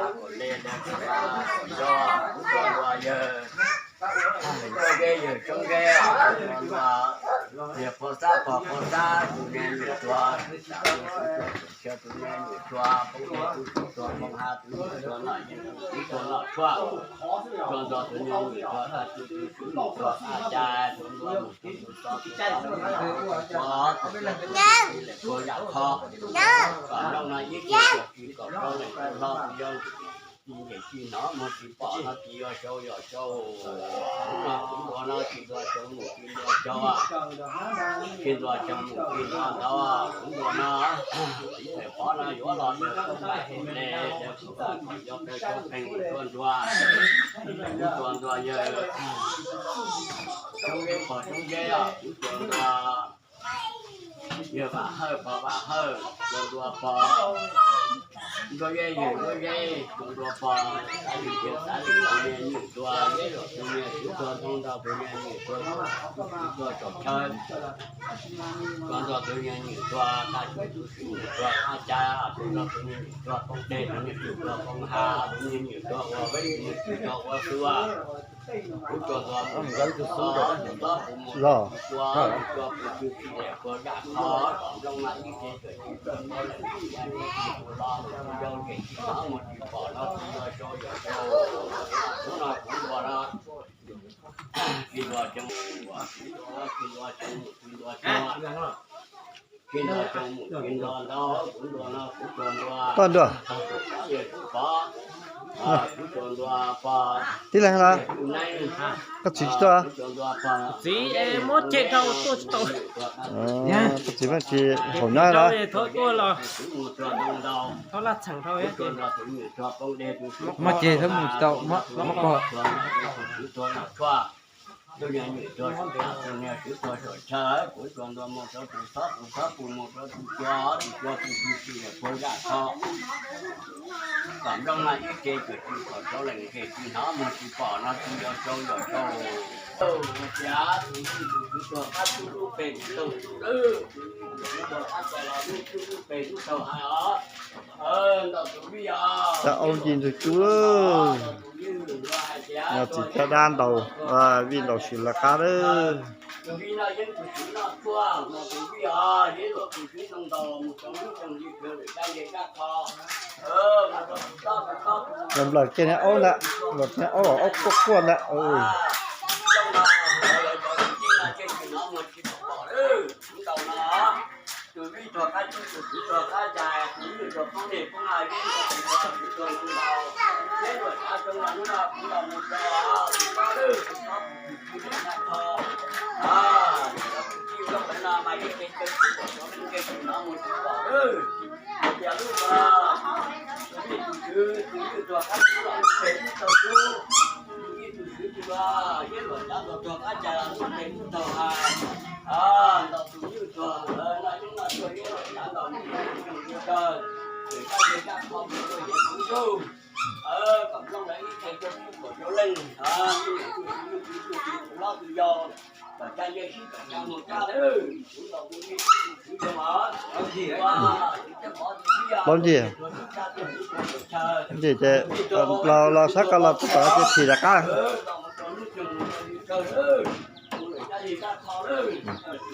pab kom le le kom pab kom yog, kuv tsuas ntuas yawg, yawg tsob zeb, yawg tsob zeb, kuv tsuas ntuas yawg pog xab pog pog xab tus niag nyuam tsuag, tus niag nyuam tsuag poob dej, tus nyuam tsuag poob hav, tus nyuam tsuag noj yeeb, tus nyuam tsuag noj tshuaj, tsuas ntuas tus niag nyuam tsuag, tus nyuam tsuag a cas, tsuas ntuas mus tus tub xov tus tub xov, tus tub xov tus tub xov, tus tub xov tus tub xov, kom nrooj no ib txhis kom tsis kom plaub leej hlob tus yau ntxim nce tsis hnov muag tsis pom no tsis yog sau yog sau. Kuv no kuv ntuas no tsis ntuas xyoo mus tsis ntuas xyoo, tsis ntuas xyoo mus tsis ntuas ntau, kuv ntuas no ib txhais pov no yuav los ntawm kuv nqaij hauv tes, tes kuv kom yog peb cov pheej mus tuaj ntuas, kuv tsuas ntuas yawg tsob zeb pog tsob zeb, kuv tsuas ntuas yawg vam hawj pog vam hawj, tsuas ntuas pog nruab zeb yawg nruab zeb, tsuas ntuas pog xav lwm yawg xav lwm tus niag nyuam tsuag, zeb los tus niag tsuv tsuag ntoo ntau tus niag nyuam tsuag, tsuv tsuag tsaum chaw, tsuas ntuas tus niag nyuam tsuag tag tus tus siv nyuam tsuag qab cas, tsuas ntuas tus niag nyuam tsuag poob dej, tus niag nyuam tsuag poob hav, tus niag nyuam tsuag ua veb, tus niag nyuam tsuag ua xua. Kuv tsuas ntuas mus tus tub xov tus tub xov, tus mus tus tub tsuag, tus tsuag tus tsuag tsis dam puas zaj qhov, kom nrooj no ib ce kawm tsis tau plaub leej tsis ya tsis tus los tus yau ntxim tsis hnov muag tsis pom no tsis yog sau yog sau. Kuv no kuv ntuas no tsis ntuas xyoo mus tsis ntuas xyoo, tsis ntuas xyoo, tsis ntuas xyoo mus tsis ntuas ntau, kuv ntuas no kuv tsuas ntuas, toj ntuas, yawg tub pov, kuv tsuas ntuas pog, tib leeg los, koj txiv tsis tuaj, kuv tsuas ntuas pog, txiv muab ceg dhau tuaj tsis tau, koj txiv mas tsis haum nyob los, thov tuaj los, kuv mus tsuas ntau ntau, thov laj txheem dhau, kuv tsuas ntuas tus nyuam tsuag poob dej tus siv muab ceg thov mus tsis tau, muab pog, kuv tsuas ntuas tshuaj, tus niag nyuam tsuag sawv, tus niag tsuv tsuag saum chaw, kuv tsuas ntuas mus rau tus txhob, tus txhob pus mus rau tus cua, tus cua pus pus tsis dam puas zaj qhov, kom nrooj no ib ce kawm tsis tau plaub leej ntxim tsis hnov muag tsis pom no tsis yog sau yog sau. Tias tus txiv tus tsuv tsuag qab tub lub pes tsis tau tus dawb, tus txiv tsuv tsuag qab txais los lub tub lub pes tsis tau hais os. Ntau tus vij os. Cab aub nce ntug cub lawm. Nyob txiv cab dab ntaus vij ntaus sis lawv qab lawm. Los nplawm kiag niag aub ntawd, nplawm kiag niag aub los aub quaj quaj ntawd. Los ntsia, ntsia ces los sab ko los txog tom ces thim rov qab.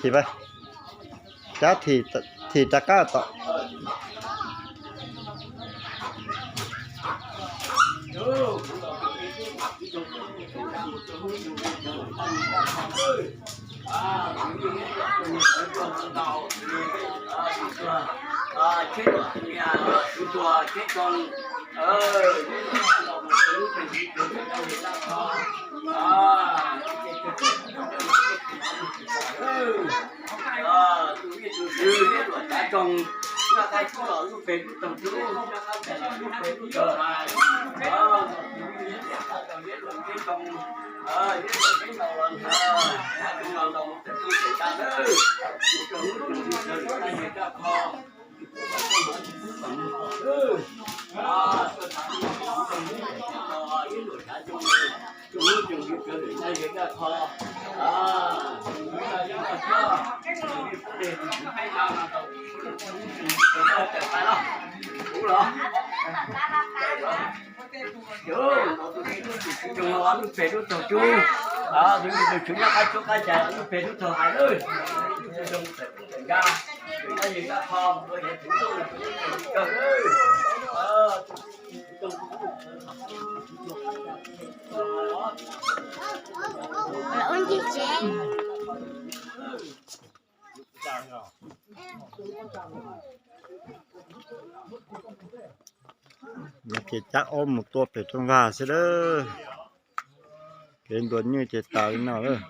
Thim, cab thim rov qab tom. Lub pem lub taug cub, tus tswv nyob qab cub qab cas lub pem lub taug hais lawm. Ces cab aub mus tua pem rooj vag xwb lawm. Kev ntuas nyuj ces tas li no lawm.